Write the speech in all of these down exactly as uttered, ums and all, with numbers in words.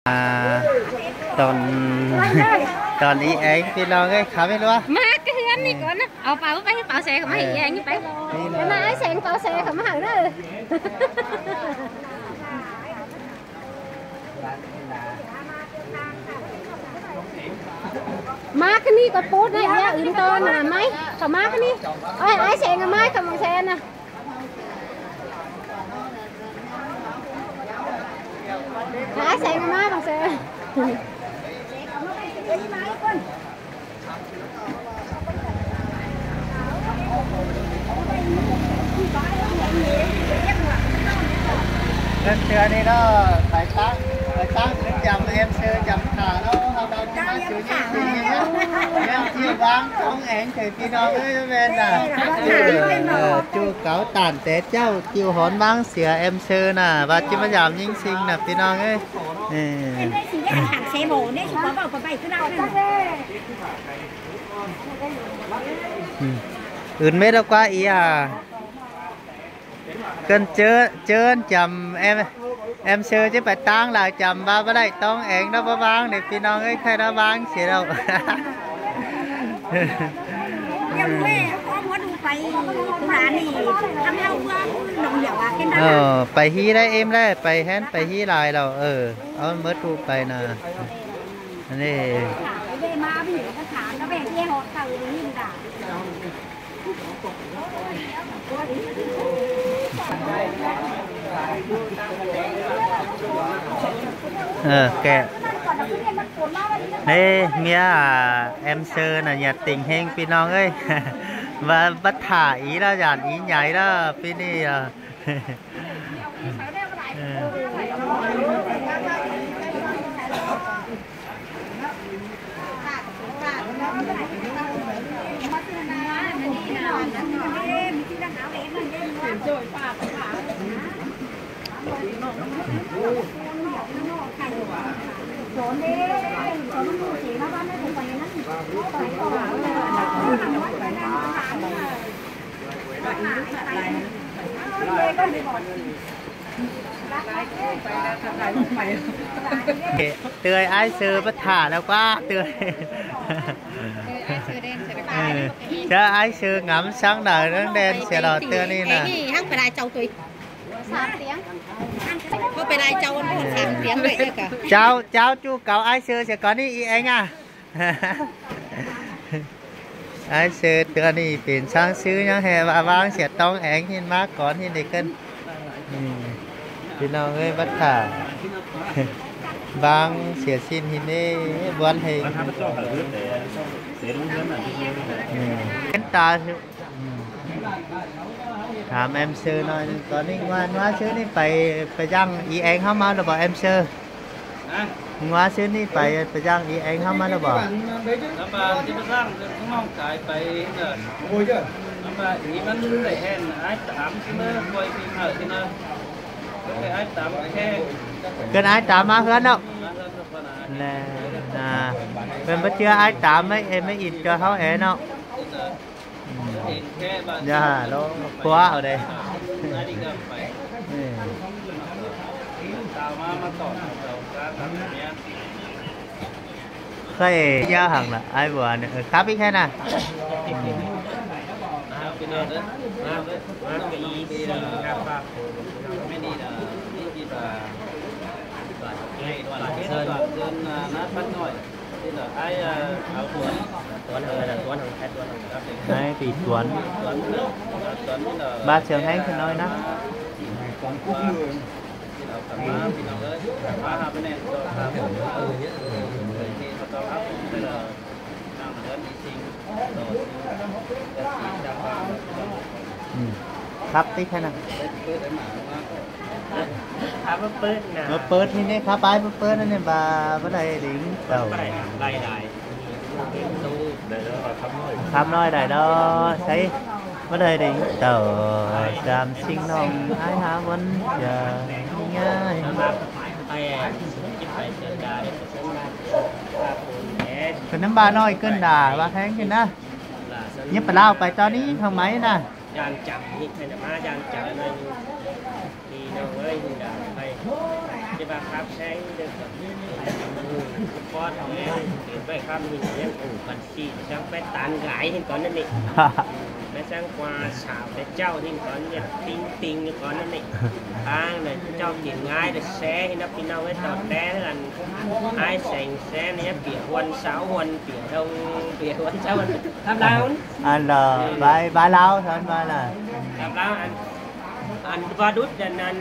À, tỏn, tỏn ꞌí eng ꞌpi ꞌnọng ơi, khắp ꞌmí ꞌlúa. ꞌMá ꞌcọ ꞌhướn ꞌnị ꞌcọ ꞌnớ. Au páo ꞌpá ꞌhứ páo xe khảu ꞌmá ꞌí eng ꞌnị pá. ꞌNị ꞌnớ. ꞌMá ꞌái Seng páo xe khảu ꞌmá hảư ꞌnớ. ꞌMá ꞌcọ ꞌnị ꞌcọ pút ꞌnớ, ꞌnị ứn ꞌto ꞌnớ ꞌmá. Khảu ꞌmá ꞌcọ ꞌnị. Ôi, ꞌái Seng ꞌmá khảu ꞌmá xe ꞌnớ. Ái Seng ꞌmá bằng xe. ꞌChớ ꞌnị ꞌnớ, pay ꞌtáng, pay ꞌtáng ứn chăm em sư chăm khả ꞌnớ, hảư ꞌtáng ꞌmá sư ꞌnhính ꞌsịn ꞌnớ. ꞌEm ꞌchịu ꞌváng ꞌtóng eng ꞌchớ ꞌpi ꞌnọng ơi, ꞌmen ꞌnớ. Ờ, ꞌchu cáu tản té ꞌchạu, ꞌchịu hón ꞌváng sia em sư ꞌnớ, ꞌva ꞌchí ꞌmá dăm ꞌnhính ꞌsịn ꞌnớ ꞌpi ꞌnọng ơi. Ờ. Ứn mết ꞌlẹo ꞌquá ꞌí à. ꞌCơn ꞌchớ, ꞌchớ chăm em, em sư ꞌchí pay ꞌtáng lai chăm ꞌva báu đảy ꞌtóng eng ꞌnớ báu ꞌváng ꞌnị ꞌpi ꞌnọng ơi, khay ꞌnớ ꞌváng sia ꞌlẹo. Ờ, pay ꞌhí đảy ꞌếm đảy, pay ꞌhén pay ꞌhí lai ꞌlẹo, ờ, au mết ꞌtụ pay ꞌnớ. ꞌNị. Ờ, kệ. ꞌNị, ꞌmía, à, em sư ꞌnớ nhiệt tình ꞌhéng ꞌpi ꞌnọng ơi. ꞌVa bắt thả ꞌí ꞌlẹo, dản ꞌí nháy ꞌlẹo, ꞌpi ꞌnị, ờ. Ờ. ꞌTưa ái sư bắt thả ꞌlẹo ꞌquá ꞌtưa. Ờ, chớ ái sư ngắm sáng đài nắng đen sia ꞌlẹo ꞌtưa ꞌnị ꞌnớ. Hăng pay lai chảu ꞌtưa. Hăng pay lai chảu ăn ꞌpộ sam tiếng ꞌlẹo ꞌnớ. Chảu, chảu ꞌchu cáu ái sư sia ꞌcọ ꞌnị ꞌí eng à. Ái sư ꞌtưa ꞌnị pên sáng sư ꞌnhắng ꞌhứ ꞌva ꞌváng sia ꞌtóng eng ꞌhịn ꞌmá cón ꞌhịn đi ꞌcơn. Ừ. ꞌPi ꞌnọng ơi, bắt thả. ꞌVáng sia ꞌsịn ꞌhịn ꞌnị, ꞌbuôn ꞌhứ. Ừ. Ken ta sư. Ừ. Tham em sư ꞌnọi ꞌnưng. Cón ꞌnị ꞌngoa, ꞌngoa sư ꞌnị pay, pay dăng ꞌí eng ꞌháu ꞌmá ꞌlẹo bók em sư? Hả? ꞌNgoa sư ꞌnị pay, pay dăng ꞌí eng ꞌháu ꞌmá ꞌlẹo bók? Năm ba, chứ bác Giang, không mong cái phải là. Ôi giời. Năm ba, ý vẫn để hẹn ai tám chứ nó quay phim hở chứ nó. Có thể ai tám cái. ꞌCơn ái tám ꞌmá ꞌhướn ꞌnớ. Má hơn rồi con à. Nè, à, ꞌpứng báu ꞌchưa ái tám ꞌmá, ê, ꞌmá ịt ꞌchọ ꞌháu ê ꞌnớ. Dá hả ꞌló ꞌquá ở đây. Ừ. Khay dá hẳn là ai vừa này, ờ, khắp ꞌí khay nà. Ai bị tuấn. Ba trường hén ꞌcọ ꞌnọi ná. Ừ. Khắp ꞌtí khay nà. Khắp báu ꞌpứng nà. Báu ꞌpứng ꞌnị ꞌnê, khắp bái báu ꞌpứng ꞌnị ꞌnê, ba báu đảy đính tàu. Khắp ꞌnọi đảy đó, thấy báu đảy đính tàu. Dăm ꞌsịn ꞌnọng ái hák ꞌvắn ꞌchớ ꞌnị ꞌngai. Kơ năm ba ꞌnọi ꞌcứn đà, ba hén ꞌcứn ná. Nhớ pă ꞌlạ pay ꞌtọn ꞌnị hăng ꞌmá ná. Dang chăm ꞌnị, khay nà ꞌmá dang chăm ꞌnị. ꞌPi ꞌnọng ơi, ꞌhưng đà khay. Chứ ครับ แซงเดินกับ พ่อทำแม่เห็นไปครับ มีเรื่องอู่กันสี่ แซงไปตานหลายเห็นตอนนั้นนี่ แม่แซงกว่าสาวแต่เจ้าเห็นตอนเนี่ย ติงติงอยู่ตอนนั้นนี่ ทางเนี่ยเจ้ากินง่ายแต่แซ่เห็นนะ พี่น้องไว้ต่อแต่กัน ไอ้แสงแซ่เนี่ย เปียกวันเสาร์วันเปียกดง เปียกวันเสาร์วัน ทำลาว อันเดอ ใบ ใบลาว ท่านมาน่ะ ทำลาว อัน อันว่าดุดอันนั้น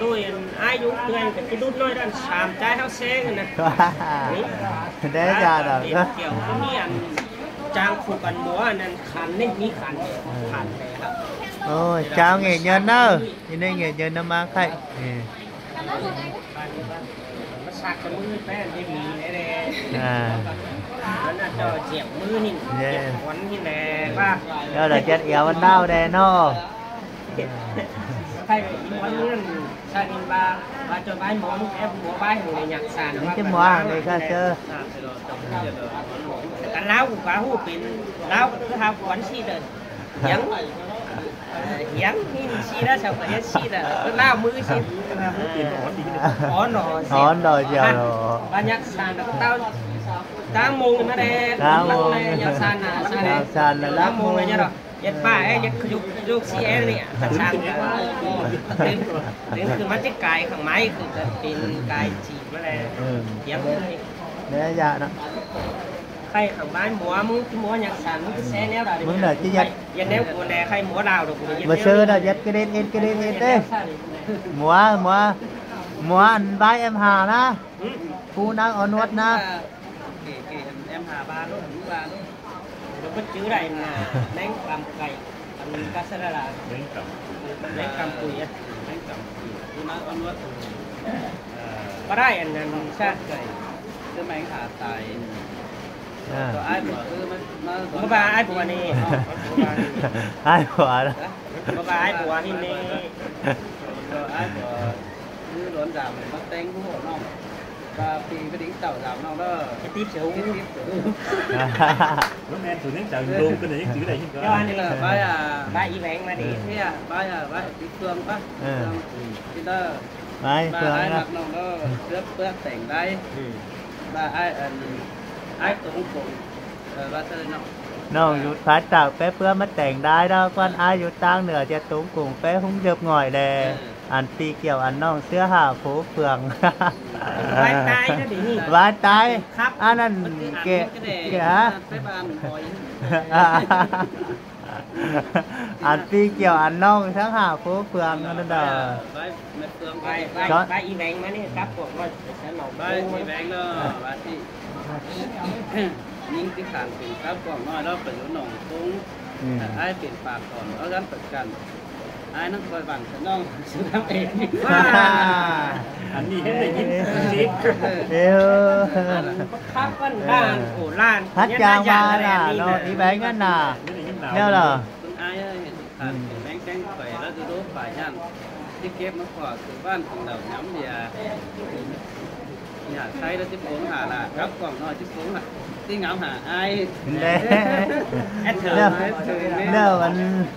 ด้วยอันอายุเพื่อนกับที่ดุดน้อยด้านสามใจเท่าแซงนะ นี่ ได้จ้าดอก เกี่ยวกับนี่อัน จางผูกอันหมออันนั้นขันนี่ มีขัน ขันเลยครับ โอ้ย เจ้าเงี้ยเยินเนอะ นี่ได้เงี้ยเยินน้ำมาไข่ นี่ มาสักกับมือแป้นที่มีแน่ๆ อ่า มันน่าจะเจ็บมือนี่ เย้ เจ็บขนนี่แน่ว่า แล้วเดี๋ยวจะเอวมันเน่าแน่เนาะ ใครอีหมอนเรื่องชาลินบา บาจนบายหมอนแอบหัวบายหัวอยากสั่น นี่จะหมอเลยก็เจอ กันเล่ากูก็ฮู้เป็น เล่าก็คือหาขวัญสิเด้อ เหียง เอ่อ เหียง นี่สินะ ชาวประเทศสินะ เล่ามือสิ อ๋อหนอสิ อ๋อหนอเจ้าหนอ บาอยากสั่นเต้า ตั้งมงมาแดง ตั้งมง อยากสั่นน่ะ สั่นน่ะ ตั้งมงเลยเนี่ยเนาะ เย็ดป้าเอ้ย เย็ดขยุกขยุกสิเอ้ยเนี่ย สั่น ถึง ถึงคือมันจะกลายข้างไม้ คือจะเป็นกลายจีบมาแล้ว เออ เดี๋ยว เนี่ยอย่านะ ใครข้างบ้านหมัว มึงหมัวอยากสั่น มึงจะแซ่แนวใด มึงน่ะจะยัด ยัดแนวกูแน่ ใครหมัวลาวดอกกูยัด มาซื้อนะ ยัดกระเด็นเอ็นกระเด็นเอ็นเด้ หมัว หมัว หมัวอันใบเอ็มห้านะ อืม ผู้นักเอานวดนะ โอเค โอเค เอ็มห้าบาทลูก หมูบาทลูก เดี๋ยวก็จื้อได้นะ แมงกำไก่ อันนี้ก็สะระลา แมงกำ แมงกำปุยอะ แมงกำปุย ผู้นักเอานวด ก็ได้อันนั้นชาติไก่ คือแมงหาตาย อ่า ตัวอ้ายบัว เออ มัน มัน ผมก็ว่าอ้ายบัวนี่ อ้ายบัวนะ ผมก็ว่าอ้ายบัวนี่นี่ ตัวอ้ายบัว คือหลวนดำมาแต่งผู้น้อง ว่าปีไปดิ้งเต่าดำน้องเด้อ จะติดเสียว ติดเสียว รถแมนสูงยังจังลงกันเลยยังจื้อได้ยิ่งก็ เดี๋ยวอันนี้เลย ไปอ่ะ ไปอีแหวงมาดิ เนี่ย ไปอ่ะ ไปติดเครื่องปะ เออ เครื่อง ที่เด้อ ไป ไป เพื่อน ไป นะ หมักน้องเด้อ เพื่อ เพื่อแต่งได้ อืม ไปไอ้อัน ไอ้ตรงผม เออ ว่าเธอเนาะ น้องอยู่ภาคตากแป๊เพื่อมาแต่งได้แล้ว ก่อนอ้ายอยู่ตางเหนือจะตรงกรุงแป๊หุ้งเยิบหง่อยแล เออ อันปีเกี่ยวอันน้องเสื้อหาโผเฟือง ไว้ตายนะเดี๋ยวนี้ ไว้ตาย ครับ อันนั้น มันคืออัน แกะ นี้ก็ได้ แกะฮะ ไปบ้านหอย อันปีเกี่ยวอันน้องทั้งหาโผเฟืองนั่นเด้อ ไป ไป ไป ไปอีแหวงมานี่ครับ ผมว่าจะนอน ไปอีแหวงเนาะ ว่าที่ ยิ่งที่ขานเป็นครับ ก่อนน้อยเราไปอยู่หนองตุ้ง อืม แต่อ้ายเป็นปากก่อน เอากันประกัน อ้ายนั่งคอยบังสนอง สุดท้ายเอง ว่า อันนี้ให้ได้ยินสิ เออ ครับ บ้านบ้าน โอ้ ล้าน พัดจางมาน่ะ เนี่ย เนาะ อีแหวงนั่นน่ะ เนี่ยเหรอ คุณอ้ายเอ้ย เห็นขานเป็นแมงแตงไฟแล้วดูดูฝ่ายย่านที่เก็บมาขอคือบ้านของเราน้ำเดีย อย่าใช้แล้วที่โกงหาล่ะ ครับ กล่องน้อยที่โกงล่ะ ที่เหงาหาอ้าย แน่ แอดเถิง เนี่ย แอดเถิงเนี่ย เนี่ยมัน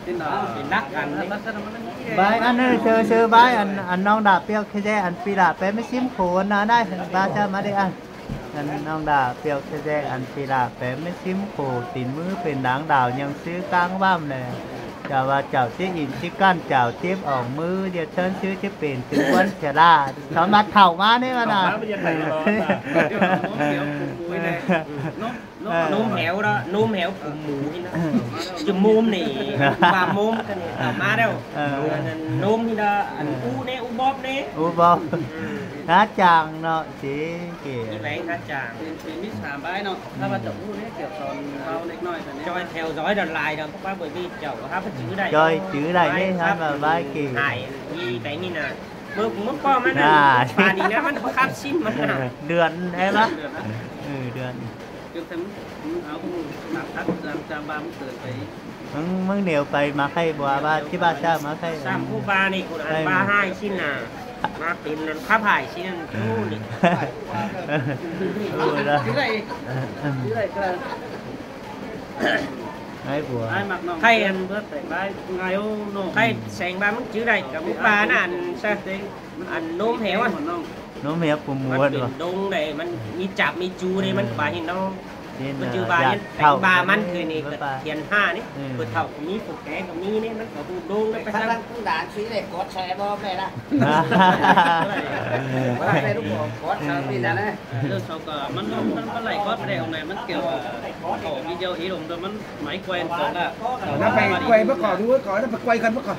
ที่นอนเป็นรักกันนี่ บายอันนั้นเธอ เธอบายอัน อันน้องดาบเปรี้ยวแค่แจ้อันปีดาบไปไม่ซิมโขนนะได้ บายจะมาได้อัน อันน้องดาบเปรี้ยวแค่แจ้อันปีดาบไปไม่ซิมโขน ตีนมือเป็นหนังดาวยังซื้อกลางว่ำเลย จะว่าเจ้าที่อินที่กั้นเจ้าเจ็บออกมือ เดี๋ยวเชิญซื้อที่เป็นถึงวันเสียล่า สามารถเข่ามาได้มาน่ะ เข่ามาไม่ใช่ไทยหรอก เดี๋ยวผมเดี๋ยวผมมวยเลย นม นม นมแหวละ นมแหวผมหมูนี่นะ จะมุมนี่ ว่ามุมกันนี่ เอามาแล้ว เออ อันนั้นนมนี่นะ อันอู้เนี่ย อู้บอบเนี่ย อู้บอบ อืม น้าจางเนาะ สิเก๋ นี่แหวงน้าจาง เป็น เป็นมิตรสามใบเนาะ ถ้าว่าจะอู้เนี่ย เกี่ยวตอนเบาเล็กน้อยแบบนี้ จอยแถวร้อยดอลลาร์เนาะ เพราะว่าเบอร์บี้เจ้า ถ้าไปจื้อได้ จอยจื้อได้นี่ ครับ ท่านมาใบเก๋ หาย นี่แหวงนี่นะ เมื่อ เมื่อก่อนมันน่ะ อ่า ป่านนี้นะ มันขับซิมมันน่ะ เดือนใช่ปะ เดือนนะ เออ เดือน คือแต่มึง มึงเอาพวกมึงหนักทักจาง จางบางเกินไป มึง มึงเหนียวไปมาไข่บัว บ้าที่บ้าเจ้ามาไข่ สามผู้บ้านี่ คุณอัน ไข่ บ้าให้ซิมน่ะ มาเป็นนั่นขับหายซิมนั่น โอ้นี่ โอ้ยละ ชื่ออะไร ชื่ออะไรกัน Ai bua. Ai ꞌmặc ꞌnọng. Khay ăn bớt tảy bái, ngài ô ꞌnọng. Khay seng ba ꞌmắn chứ đảy, cả ꞌmắn ba ꞌnặn, sa, ăn ꞌnốm héo ăn. ꞌNốm héo pua ꞌmắn muôn pên bua. Đống đảy, ꞌmắn ꞌmí chặp ꞌmí chu đảy, ꞌmắn ba hên ꞌnọng. Nên, ꞌmắn chứ ba hên, thảu ba ꞌmắn ꞌmắn thôi ꞌnị, bớt ba. Thiện ha ꞌnị. Ừ. Bớt thảu ꞌmí pua ké, ꞌmí ꞌnị, ꞌmắn có bu đống đảy, bớt khăn săng. Lăng cũng đán suy đảy cót soi bó mẹ đa. Bó mẹ lúc đó cót soi pên đa ꞌnị. Lơ sau ꞌcọ ꞌmắn, ꞌmắn, ꞌmắn đảy cót đảy, ꞌnọng ꞌnị, ꞌmắn kiểu, à, ổ video ý ꞌnọng đa ꞌmắn máy quay ꞌnọng đa. Nó phải quay bớt cỏ, đúng rồi, cỏ, nó phải quay gần bớt cỏ.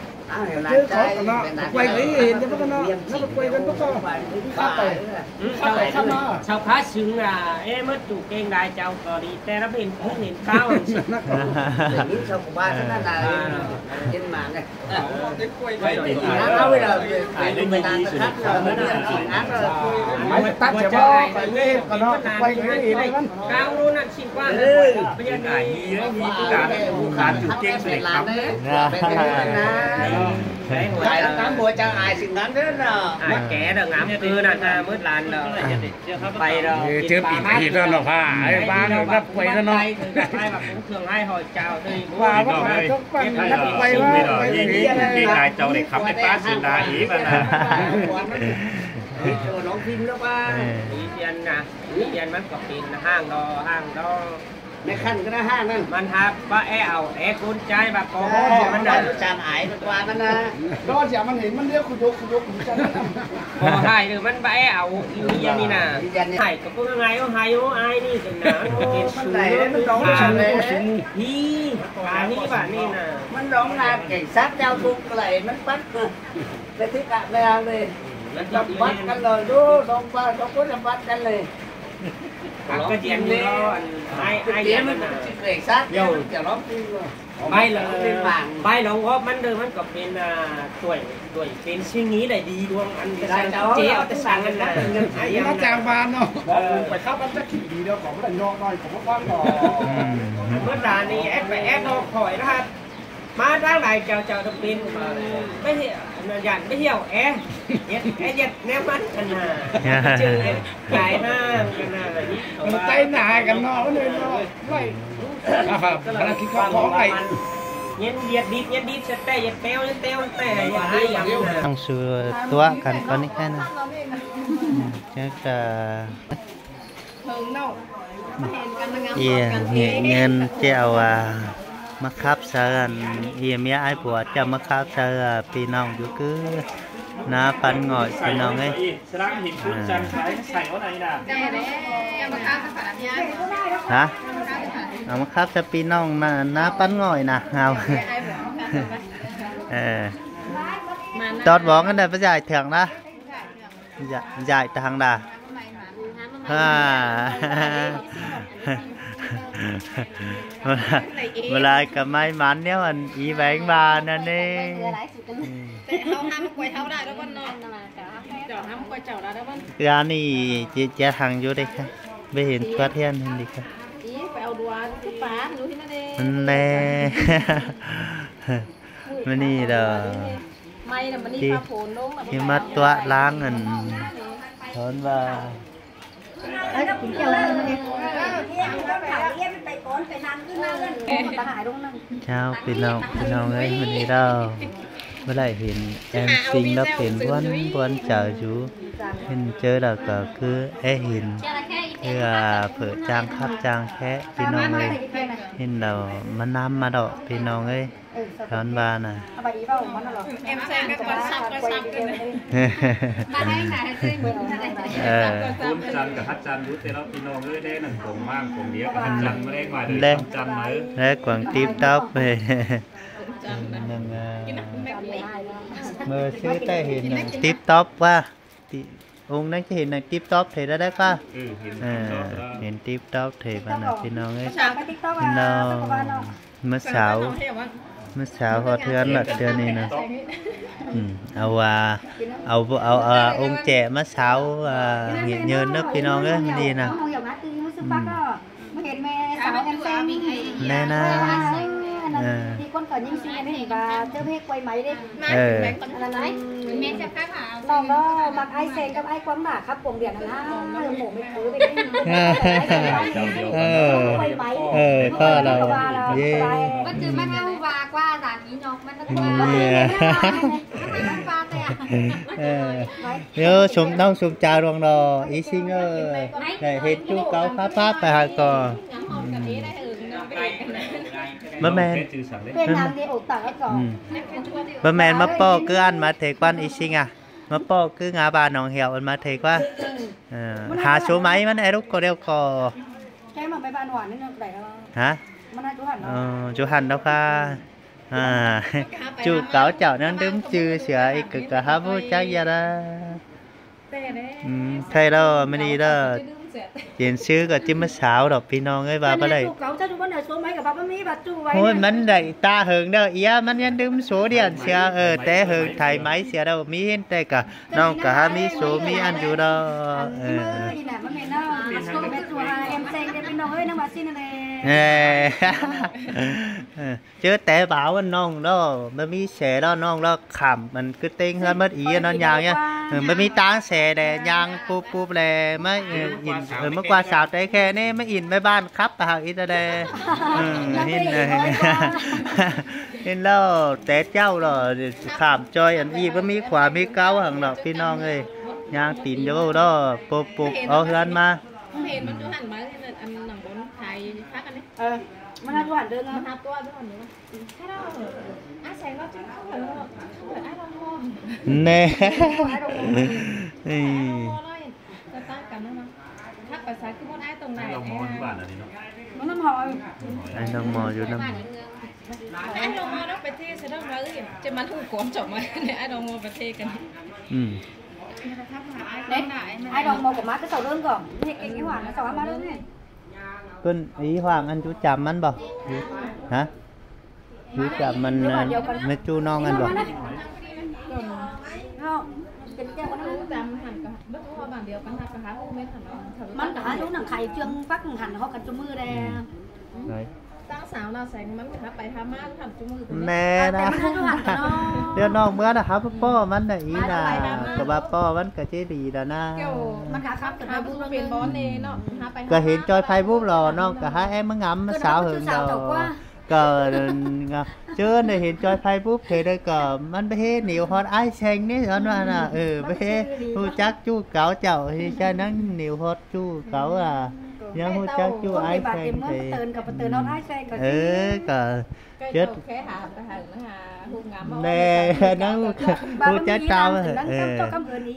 Chứ có cỏ nó, quay cái hên cho bớt cỏ nó, nó phải quay gần bớt cỏ. Khắp tay. Ừ, khắp tay, khắp nó. Sau khá xứng là, ê, ꞌmá chủ kênh đài chào cỏ đi, té nó hên, hên cáo. Nó cỏ. Để biết sau của ba thế nào là trên mạng này. Áo bây giờ, áo bây giờ, áo bây giờ. Máy tắt chả bao, phải quay cái nó, quay cái gì đấy. Cáo luôn ăn xin qua. Ừ. Bây giờ này, khán chủ kênh sẽ khắp. Ai là cán bộ chào ai xin ngắn thế nào? Ai kẻ đó ngắm cứ là ta mới làm đó. Bay đó. Chứ bị gì đó nó pha, ai ba người bắt quay đó nó. Ai mà cũng thường hay hỏi chào thì bố. Ba bắt quay đó, bắt quay đó. Cái này cháu để khắp cái phát xin đa ý mà là. Đóng phim đó ba. Ý kiến à, ý kiến ꞌmắn có phim là hàng đó, hàng đó. Mẹ khăn cái đó hàng đó. ꞌMắn hả, ba é ảo, é con trai ba có. Đó, ꞌmắn đó. Chàng ải nó qua ꞌmắn đó. Đó, chả ꞌmắn hên ꞌmắn điếc, khu dốc, khu dốc, khu dốc. Có hai đứa ꞌmắn ba é ảo, ý nghĩa như nào? Ý nghĩa như hai có con gái ô, hai ô, ai đi, cái nào, cái ꞌmắn này, ꞌmắn đó, à, ꞌmắn đó. Hi, à, hi, bà đi nào. ꞌMắn đó là cảnh sát giao thông lại, ꞌmắn bắt. Cái thứ cả mẹ hàng này. Nó bắt căn rồi, đố, đóng ba, đóng bốn là bắt căn này. Cái chuyện đó, ai, ai dám mà. Cảnh sát, nó chả lắm tin rồi. Bay là, bay lòng góp ꞌmắn đơ ꞌmắn có pên, à, tuổi, tuổi pên suy nghĩ đảy đi đuông ăn cái sang chế áo cái sang ăn là ai dám mà. Nó chàng bàn nó. Ờ. Phải khắp ăn chắc chỉ đi đâu, có cái đằng đó thôi, có cái quán đó. Bớt là đi ép phải ép nó khỏi nó ha. Má tháng đảy chào chào được pên, báu hiẻo, nó dặn báu hiẻo é. Dệt, é dệt ném ꞌmắn ăn hả. Chứ dệt cái ha, cái ha. Cái tay nà cái nó, nó, nó. Vậy. À, phải, phải là cái khó khó vậy. Nhấn Việt Đít, nhấn Đít, sẽ tè, nhấn Teo, nhấn Teo, tè, nhấn Đít, nhấn Đít. Ăn sự tua cắn con đi cái này. Ừ, chắc là Ê, ꞌnị ꞌnhơn ꞌchẹo, à, ꞌmá khắp sáư ăn, ê, ꞌmía ải bua ꞌchẹo ꞌmá khắp sáư, à, ꞌpi ꞌnọng dú ꞌcứ ná Păn Ngỏi ꞌpi ꞌnọng ới. À. Hả? Au ꞌmá khắp sáư ꞌpi ꞌnọng ná, ná Păn Ngỏi ná. Au. Ờ. Tót bóng ăn đảy báu giải thưởng ná. Giải, giải thắng đa. Ha. ꞋMá lai, ꞌmá lai ꞌcọ may mắn ꞌnéo ăn í beng ba ꞌnặn ê. Hảư hăm quay hảư đa đó ꞌmắn ꞌnọ. Chảu hăm quay chảu đa đó ꞌmắn. Dạo ꞌnị ché, ché hăng dú đảy ꞌkhạ. Báu hên phát hiện hên đảy ꞌkhạ. ꞌMắn ꞌlẹ. ꞌMắn ꞌnị đó. Khi, khi ꞌmá tua ꞌláng ăn thón ꞌva. Chào ꞌpi ꞌnọng, ꞌpi ꞌnọng ới, ꞌmắn ꞌnị đó. Báu đảy hên em sinh đó pên ꞌbuôn, ꞌbuôn chaư dú. Hên ꞌchớ đó ꞌcọ ꞌcứ é hên. Ư, à, phở chang khắp chang khék ꞌpi ꞌnọng ới. Hên đó ꞌmá ꞌnăm ꞌmá đó ꞌpi ꞌnọng ới. Thón ꞌva ná. Em xem các con sắp, con sắp cái này. Ờ. Cuốn chăn cả hát chăn dú ꞌtẹ ꞌlẹo ꞌpi ꞌnọng ới, đé nẳng cuông mang cuông điếc cả hát chăn ꞌmá đé ꞌmá đé. Đé. Sắp chăn ꞌmá ới. Đé cuông TikTok. Nẳng, ờ, ꞌmưa sư ꞌtẹ hên nẳng TikTok ꞌva. Ti-, ông ꞌnặn ꞌchí hên nẳng TikTok thế đó đấy ꞌva. Ừ, hên TikTok đó. Hên TikTok thế ꞌva ná ꞌpi ꞌnọng ới. Sao cái TikTok, à, nó sao của bạn nó? ꞌMá sáo, ꞌmá sáo ꞌhọt ꞌhướn ꞌlẹo ꞌtưa ꞌnị ná. Ừ, au, à, au, au, à, ông ꞌchẹ ꞌmá sáo, à, nghỉ nhơn đó ꞌpi ꞌnọng ới, ꞌmắn ꞌnị ná. Ừ. Ná ná. Ờ. Ờ. Nong đó, ꞌmặc ai Seng cắp ai Quang Mạ khắp cuông điện ꞌnặn hả? Mổ mệt cứ đi. Ờ, ờ, có đâu. Dê. Bác Trư mắc áo và qua giản ý nhọc, mắc áo qua. Dê. Mắc áo qua tè. Ờ. Yô, sum, ꞌnọng sum chaư ꞌluống đó, ꞌí ꞌsịn ơi. Này, hên ꞌchu cáu pháp pháp pay hả co. Bơ ꞌmen. Bơ ꞌmen ꞌmá ꞌpo ꞌcứ ăn ꞌmá thế ꞌquan ꞌí ꞌsịn à. ꞌMá ꞌpo ꞌcứ ngá ba Nong Hiẻo ăn ꞌmá thế ꞌquan. Ờ, hả số máy ꞌmắn é ꞌlụk co điêu co. Hả? Ờ, ꞌchu hẳn đó ꞌca. À, ꞌchu cáu chảu ꞌnặn ꞌlứm ꞌchư sia ꞌí ꞌcọ ꞌcọ hả ꞌhụ chắc ya đó. Ừ, thế đó, ꞌmắn đi đó. Chiến sư ꞌcọ ꞌchí ꞌmá sáo đó, ꞌpi ꞌnọng ơi, ꞌva báu đảy. Ôi, ꞌmắn đảy ta hơng đó, ía, ꞌmắn ꞌnhắng ꞌlứm số điện sia, ờ, té hơng thay máy sia đó, ꞌmí hên té ꞌcọ, ꞌnọng ꞌcọ hả ꞌmí số ꞌmí ăn dú đó. Ờ. Ờ. Chứ té báo ꞌnọng đó, ꞌmá ꞌmí xe đó ꞌnọng đó khảm, ꞌmắn ꞌcứ ꞌtếng ꞌhướn ꞌmớt ꞌí ꞌnặn ꞌnhắng nhá. Ờ, ꞌmá ꞌmí ꞌtáng xe đe ꞌnhắng púp púp đe, ꞌmá, ờ, ꞌnhắng, ờ, ꞌmá ꞌquá sáo té khe ꞌnị, ꞌmá ꞌnhắng ꞌmá ꞌván khắp hảư ꞌí ta đe. Ờ, hên, hên ꞌlẹo té ꞌchạu đó, khảm ꞌchoi ăn ꞌí ꞌmá ꞌmí khua ꞌmí cáu hẳn đó, ꞌpi ꞌnọng ơi. ꞌNhắng tin dú đó, púp púp, ók ꞌhướn ꞌmá. Hên ꞌmắn ꞌchu hẳn ꞌmá, ăn ꞌnọng bón thái phát ăn ꞌnị. Ờ, ꞌmắn hả ꞌchu hẳn đương à? ꞌMắn hả ꞌchu hẳn đương. Hello. Ai Seng nó chứ không phải, không phải ai Nong Mo. Nè. Ai Nong Mo. Ai Nong Mo nói. Tao tăng cả nó mà. Khắp bà xã cứ muốn ai tông này. Ai Nong Mo chứ bản là gì nó? Nó năm hỏi. Ai Nong Mo chứ năm. Ai Nong Mo nó phải thuê sẽ đâu mà ơi. Chứ mà không có chọn mà. Ai Nong Mo phải thuê cái này. Ừ. Đấy, ai Nong Mo của má cứ sau đơn cỏ. Như cái, cái hoảng nó sau má đơn này. ꞌPứng ꞌí hoảng ăn dú chăm ꞌmắn báu? Hả? Dú chăm ꞌmắn, ờ, ꞌmá ꞌchu ꞌnọng ăn báu? ꞌMắn ꞌcọ hả dú nẳng khai ꞌchương Bắc hẳn hŏ căn ꞌchu ꞌmự đe. Đấy. Nè đó. Điêu ꞌnọng ꞌmứa đó hả, ꞌpọ ꞌmắn đa ꞌí đa. ꞌCọ ꞌva ꞌpọ ꞌmắn ꞌcọ ꞌchí đi đa ꞌna. ꞌCọ hên ꞌchoi Facebook lo, ꞌnọng ꞌcọ hả é ꞌmá ngắm ꞌmá sáo hơng lo. ꞌCọ, ꞌchớ đa hên ꞌchoi Facebook thế đa ꞌcọ ꞌmắn báu ꞌhế níu ꞌhọt ai Seng ꞌnị ꞌhọt ꞌva ꞌnặn. Ờ, báu ꞌhế ꞌhụ chắc ꞌchu cáu chảu, ꞌchí ꞌchá ꞌnhắng níu ꞌhọt ꞌchu cáu à. ꞌNhắng ꞌhụ chắc ꞌchu ai Seng thế. Ờ, ꞌcọ chết. Nè, ꞌnhắng ꞌhụ chắc tao. Ờ.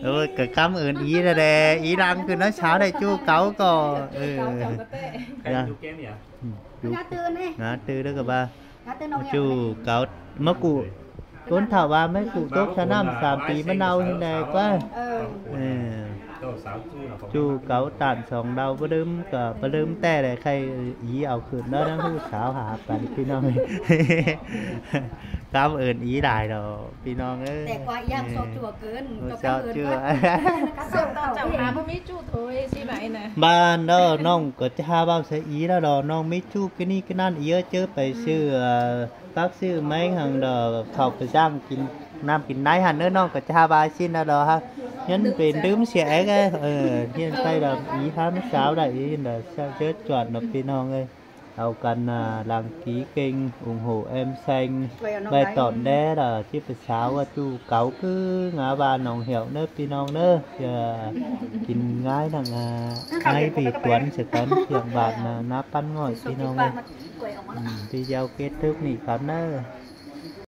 Ôi, ꞌcọ căm ơn ꞌí đa đe, ꞌí lăng cứ nói sáo đe ꞌchu cáu co. Ờ. Dạ. Ừ, ꞌchu. Ngã tư đó ꞌcọ ꞌva. ꞌChu cáu, ꞌmá ꞌcụ. ꞌCốn thảu ꞌva ꞌmá ꞌcụ tốc sa ꞌnặm sam pi ꞌmá ꞌnạu hên đe ꞌquá. Ờ. ꞌChu cáu tản song đau báu ꞌlứm ꞌcọ báu ꞌlứm ꞌtẹ đe khay ꞌí au khửn đó ꞌnhắng ꞌhụ sáo hả păn ꞌpi ꞌnọng. Căm ơn ꞌí đai đó ꞌpi ꞌnọng ơi. Sáo ꞌchu. Bạn đó ꞌnọng ꞌcọ ꞌchá ꞌvạu sia ꞌí đó đó, ꞌnọng ꞌmí ꞌchu ꞌcọ ꞌnị ꞌcọ ꞌnặn ꞌí ơ, ꞌchớ pay ꞌsứ, ờ, pác ꞌsứ ꞌmếng hăng đó khảu pay ꞌdặng kin ꞌnặm kin ꞌnái hẳn ꞌnớ, ꞌnọng ꞌcọ ꞌchá ꞌvạu ꞌsịn đó đó hả. ꞌNhắng pên ꞌlứm sia é, ờ, ꞌnhắng khay đó ꞌí hả ꞌmá sáo đa ꞌí đó, ꞌchớ chuột nó ꞌpi ꞌnọng ơi. Au căn, à, đăng ký kênh ủng hộ em Seng. Bái tỏn đé là ꞌchí pay sáo ꞌchu cáu ꞌcứ ngá ba Nong Hiẻo ꞌnớ ꞌpi ꞌnọng ꞌnớ. Kin ꞌngai nẳng, à, ꞌngai ꞌpi tuấn sẽ tón kiêng bạn, à, ná păn ꞌnọi ꞌpi ꞌnọng ơi. Ừ, video kết thúc ꞌnị khắm ꞌnớ.